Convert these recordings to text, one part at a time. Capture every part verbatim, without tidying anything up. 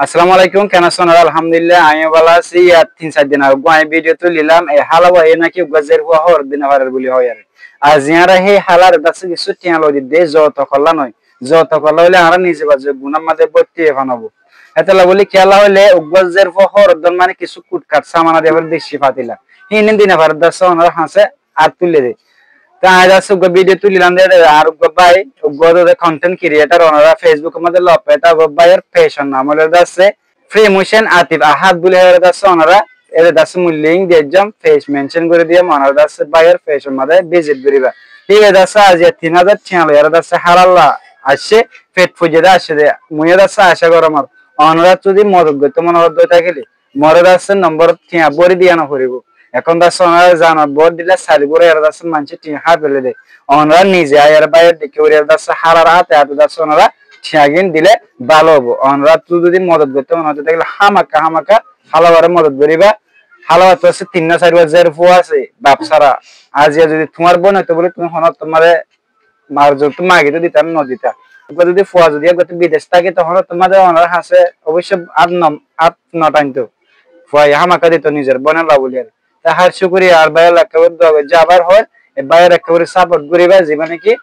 Assalamu alaikum, ken asón? Alhamdulillah, añí bála así. Yar tin sair din age uggwá añí video tulilam, e hála báiye náki uggwá zerfua hóor di no farer buli hoiyaré. Aijja añára hé hálar dase kissú thiañ loi didde, zoto kolla noi. Zoto kolla óile añára nize baze gunar maze boitti ói fán óibo. Hétolla buli kiyólla hoile uggwá zerfua hóor don mane kissú kutkat samana diya fore, deci fatila. Híin di no farer dase onora hañsé ar tulle de. Te añí dase uggwá video tulilam de, de ar uggwá bái, uggwá de content creator, onora Facebook or maze loi fai táibo, báiyor fashion nam óilde dase Free Motion Atif Ahad buli hoiyaré dase onora, ede dase mui link diyé jam, page mention gori diyé, onora dase báiyor fashion maze visit goriba. Híye dase aijja tin házar thiañ loiyaré dase hála loi aiccé, fet foijje de aiccé de, mui dase acá gorí ar. Onora zodi modot goitto mone hoó de tákile, more dase nombor thiañ bóri diya no foribo. Ehón dase onora zanor bóut dile sali gori ar dase maincé thiañ hái fele de. Onora nize aiyaré báiyor deke gori ar dase hálar áte áte dase onora thiañ gin dile bála óibo. Onora tu zodi modot goitto mone hoó de tákile hámaka hámaka hála báre modot goriba. Hála bá tu asé tinna sairwá zerfua asé baf sára. Aijja zodi tuáñr bóin óito buli tuñí honó tuáñre mar zottu magi to dita no dita. Uggwá zodi fua zodi uggwá to bidec táke, tohón to maze onora hañsé oboicco át no, át no thainto. Fuaye hámaka dito nizor bóinor lá buli ar. Te hár cúkuriya, ar báiyor lá ekkebare dua goijjo, abar hoóir, e báiyor ekkebare support goriba, ziba náki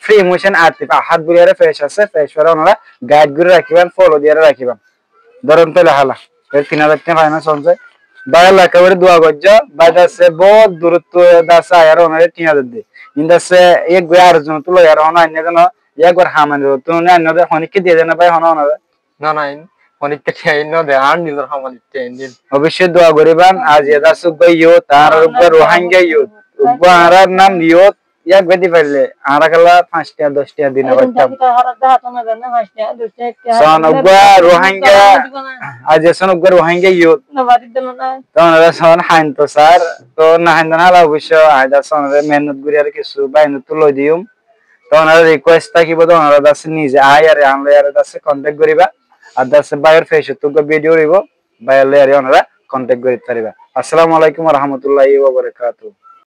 Free Motion Atif Ahad buli ar page asé, page ore onora guide gori rakiban, follow diyaré rakiban. Dóron tóile hála. Er tin házar thiañ fai no sonse. Bái, Allah ekkebare dua goijjo. Bái dase bóut durottu dase aiyaré onore thiañ dedde. In dase ek goi ar zon tu loiyaré hono ainne de no. Ek gor hamani zottu no ainne de, honikka diye de no bái hono onore. Na, na, in honikka thiañ in no de, ar nizor hamani thiañ in din. Oboicce dua goriban, aijja dase uggwá youth, ar uggwá Rohingya youth. Uggwá añárar nam youth, Yá gedi faille, añára kala fañs tiañ, doc tiañ dina faittam. Son uggwá Rohingya, aijja son uggwá Rohingya youth. Tóu onora son hainto sar, tóu no hainto na hala oboicco, añí dase onore mehénnot gori ar kissú báinottu loi diyum. Tóu onora request tákibo de onora dase nize aiyaré, añár loi ar dase contact goriba. Ar dase báiyor page ottu uggwá video uçibo, báiyor loi ar onora contact gori fariba. Assalamu alaikum wa rahmatullahi wa barakatuhu.